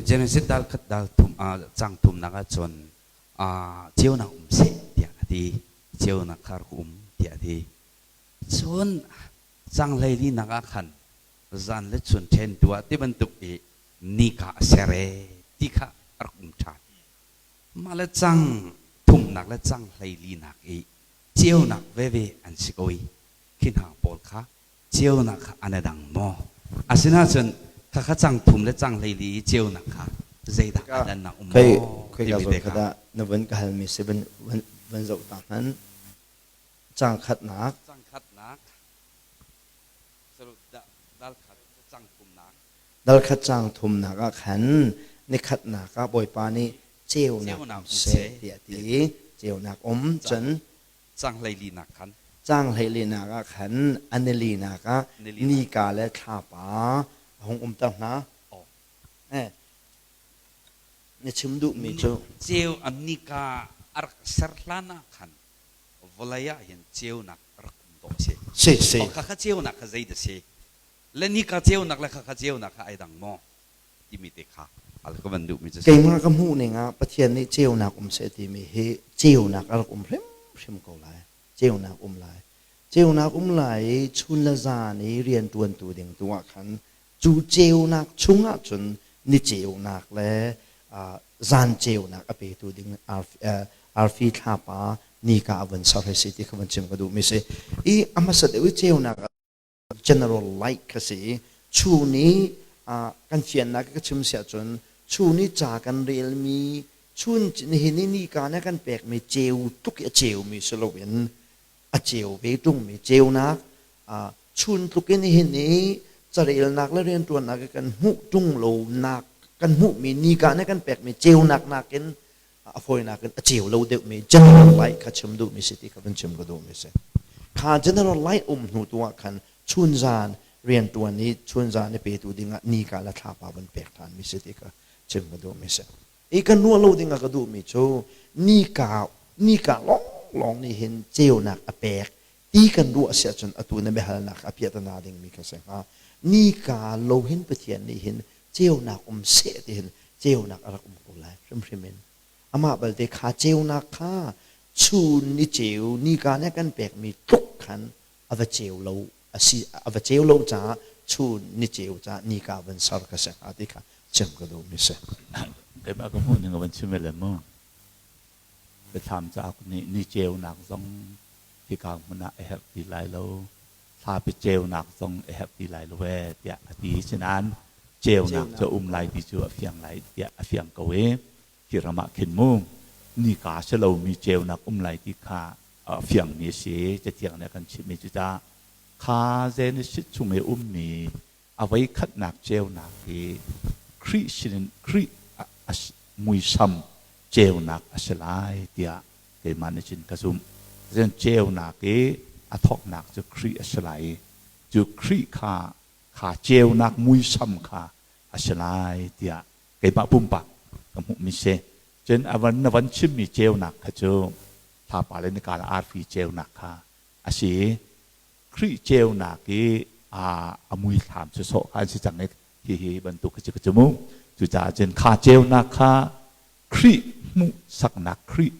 Genesis dal khat dal thum cang thumnak ahcun ceunak um seh tiah a ti. Ceunak kha rak um tiah a ti. Cun cang hleilinak ah khan zan le chun ṭhentu ah ti bantuk i nika a ser e ti kha a rak um ṭhan. Mah le cang thumnak le cang hleilinak i ceunak veve an si ko i khi hna pawl kha ceunak kha an i dang maw? Asinain khakha cang thum le cang hleili i ceunak kha zeidah a dannak um maw? Khoika zawn kha dah na vun ka halmi si van van zoh ta hmanh. Cang khatnak. Cang khatnak. Dal khat cang thumnak. Dal khat cang thumnak ah khan nikhatnak ah Bawipa nih ceunak um seh tiah a ti. Ceunak um cun cang hleilinak khan cang hleilinak ah khan a nilinak ah nika le thlapa a hung umter hna. Eh, na chim duhmi cu ceu an nika a rak ser hlan ah khan vawlei ah hin ceunak rak um dawh si. Si si. Khakha ceunak kha zei dah si? Le nika ceunak le khakha ceunak kha ai dang maw? Timi te kha al ka van duhmi cu si. Keimah ka hmuh ning ah Pathian nih ceunak um seh timi hi ceunak a rak um hrimhrim ko lai. Ceunak um lai. Ceunak um lai i chun le zan i rian ṭuantu ding tu ah khan cu ceunak chungah cun ni ceunak le zan ceunak a petu ding arfi thlapa nika a van ser hei si ti kha van chim ka duhmi si. I a hmasa deuh i ceunak general light kha si i chun i kan fiannak ka chim siah cun chun i ca kan relmi chun nihin i nika nih kan pekmi ceu tuk i a ceumi si loin a ceu ve ṭungmi ceunak chun tluk in nihin i carelnak le rianṭuannak i kan hmuh ṭung lonak kan hmuhmi nika nih kan pekmi ceunak nakin a fawinak in a ceu lo deuhmi general light kha chim duhmi si ti kha van chim ka duhmi si. Kha general light um hnu tu ah khan chunzan rianṭuan i chunzan i petu dingah nika le thlapa van pek ṭhanmi si ti kha chim ka duhmi si. I kan ruah lo dingah ka duhmi cu nika nika lawnglawng nih hin ceunak a pek ti kan ruah si ahcun atu na biahalnak a piahtana dingmi kha si hnga. Nika lo hin Pathian nih hin ceunak um seh ti hin ceunak a rak um ko lai hrimhrim in. Amah balte kha ceunak kha chun ni ceu nika nih kan pekmi tluk khan a va ceu lo a si a va ceu lo caah chun ni ceu caah nika van ser ka si hnga ti kha chim ka duhmi si. Keimah ka hmuh ning a van chim le mu. Biathlam cauk nih ni ceunak zong hika hmun ah a herh ti lai lo. Thlapi ceunak zong a herh ti lai lo ee tiah a ti. Sinain ceunak cu a um lai ti cu a fiang lai tiah a fiang ko i hi ram ah khin mu nika si lomi ceunak um lai ti kha a fiangmi a si. Cathiang nih a kan chimhmi cu tah kha Genesis chung i ummi a voikhatnak ceunak hi Khrih sinin Khrih muisam ceunak a si lai tiah keimah nih cun ka zumh. Cun ceunak i a thawknak cu Khrih a si lai i cu Khrih kha kha ceunak muisam kha a si lai tiah keimah pumpak ka hmuhmi si. Cun a van na van chimmi ceunak kha cu thlapa le nika le arfi ceunak kha a si i Khrih ceunak i a muithlam cu sawh kha an si cang i hihi bantuk khi cu ka chim u. Cucaah cun kha ceunak kha Khrih hmuhsaknak Khrih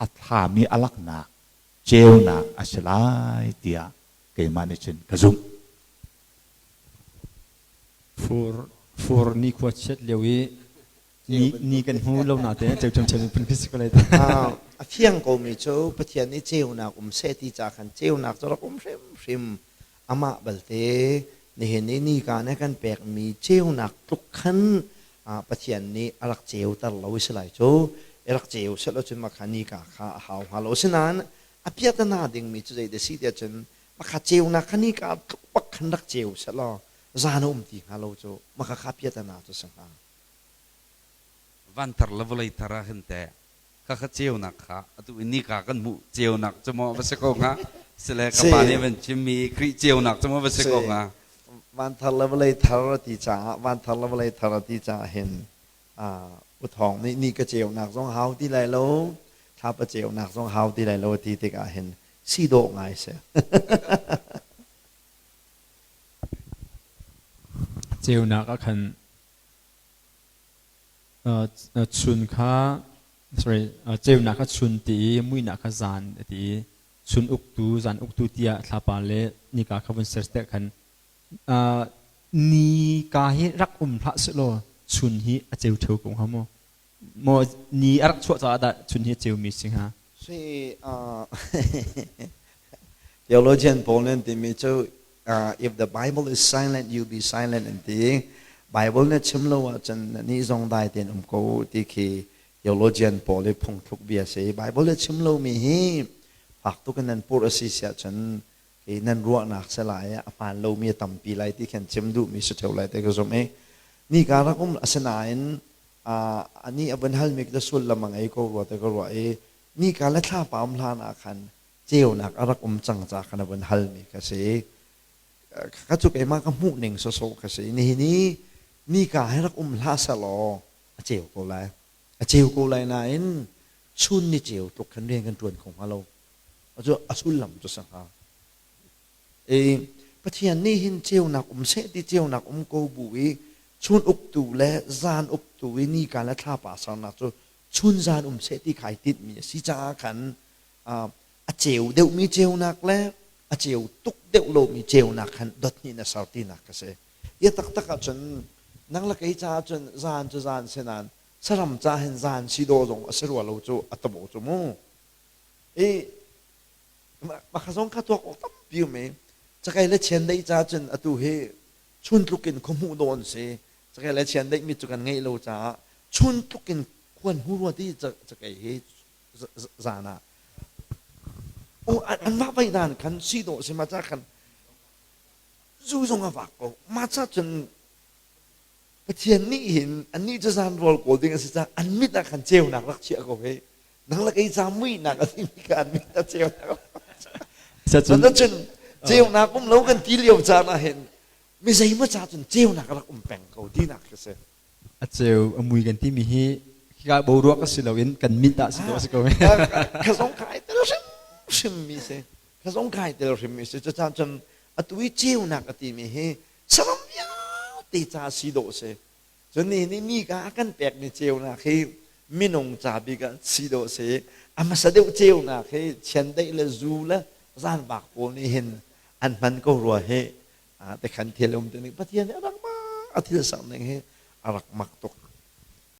a thlami a laknak ceunak a si lai tiah keimah nih cun ka zumh. Fur fur nikhua chiat lio i ni ni kan hmu lo na te ceu cem cem phun khi si ko lai A fiang ko mi cu Pathian nih ceunak um seh ti ca khan ceunak cu rak um hrimhrim amah balte nihin i nika nih kan pekmi ceunak tluk khan Pathian nih a rak ceuter lo i si lai cu i rak ceu seh cun mah kha nika kha a hau hnga lo asinain a piahtana dingmi cu zei dah si tiah cun mah kha ceunak kha nika tluk bak khan rak ceu seh law zan a um ti hnga lo cu mah kha kha piahtana cu si hnga. Vanthar le vawlei thar ah hin teh khakha ceunak kha atu i nika kan hmuh ceunak cu maw va si ko hnga sile ka pa nih van chimmi Khrih ceunak cu maw va si ko hnga? Vanthar le vawlei thar a ti caah vanthar le vawlei thar a ti caah hin U Thawng nih ni ka ceunak zong hau ti lai lo thlapa ceunak zong hau ti lai lo a ti tikah hin si dawh ngai si. Ceunak ah khan Chun kha sorry ceunak kha chun ti i muihnak kha zan a ti i chun uktu zan uktu tiah thlapa le nika kha vun ser te khan nika hi rak um hlah sehlaw chun hi a ceu ṭheo ko hnga maw? Maw ni a rak chuah caah dah chun hi a ceumi si hnga? Si theologian pawl nih an timi cu if the Bible is silent you be silent an ti. Bible nih chim lo ahcun nih zong dai tein um ko ti khi theologian pawl i phungthluk bia si. Bible nih chim lomi hi fak tuk in nan purh a si siah cun hi nan ruahnak si lai a hmaan lomi a tampi lai ti khan chim duhmi si ṭheo lai te ka zumh i nika rak um asinain ani a vun halmi ka sullam a ngei ko rua te ka ruah i nika le thlapa um hlan ah khan ceunak a rak um cang ca khan a vun halmi ka si. Ka cu keimah ka hmuh ning sawsawh ka si. Nihin i nika hi rak um hlah selaw a ceu ko lai, a ceu ko lai nain chun ni ceu tluk khan rian kan ṭuan kho hnga lo. Cu a sullam cu si hnga. I Pathian nih hin ceunak um seh ti ceunak um ko bu i chun uktu le zan uktu i nika le thlapa sernak cu chun zan um seh ti khai tinhmi a si caah khan a ceu deuhmi ceunak le a ceu tuk deuh lomi ceunak khan dot hnih na ser tinak ka si. Ia taktak ahcun nang le kei caah cun zan cu zan si nain saram ca hin zan si dawh zong a si rua lo cu a tabo cu mu. I maka zong kha tuak awk tampi um i cakei le chiandeih ca cun atu hi chun tluk in khuahmuh dawh an si. Cakei le chiandeih mit cu kan ngeih lo caah chun tluk in khuan hmu rua ti cakei hi zan ah an vah vai dan khan si dawh si ma ca khan zu zong a vak ko ma ca cun Pathian nih hin annih cu zan rawl kawl ding a si caah an mit ah khan ceunak rak chiah ko hei. Nang le kei ca muihnak a simi kha an mit ah ceunak rak cun cun ceunak um lo kan ti lio caan ah hin mi zeimaw ca cun ceunak rak um peng ko tinak khi si. A ceu a mui kan timi hi khika boruak a si loin kan mit ah si dawh a si ko. Ka zong kai tel hrimhrim mi si. Ka zong kai tel hrim mi si. Cucaah cun atu i ceunak a timi hi saram vialte ca si dawh si. Cun ni nih mi ka a kan pekmi ceunak hi minung ca bik ah si dawh si. A hmasa deuh ceunak hi chiandeih le zu le zanvak pawl nih hin an hman ko rua hi te khan thil um te ning Pathian nih a rak mak a thil sak ning hi a rak mak tuk.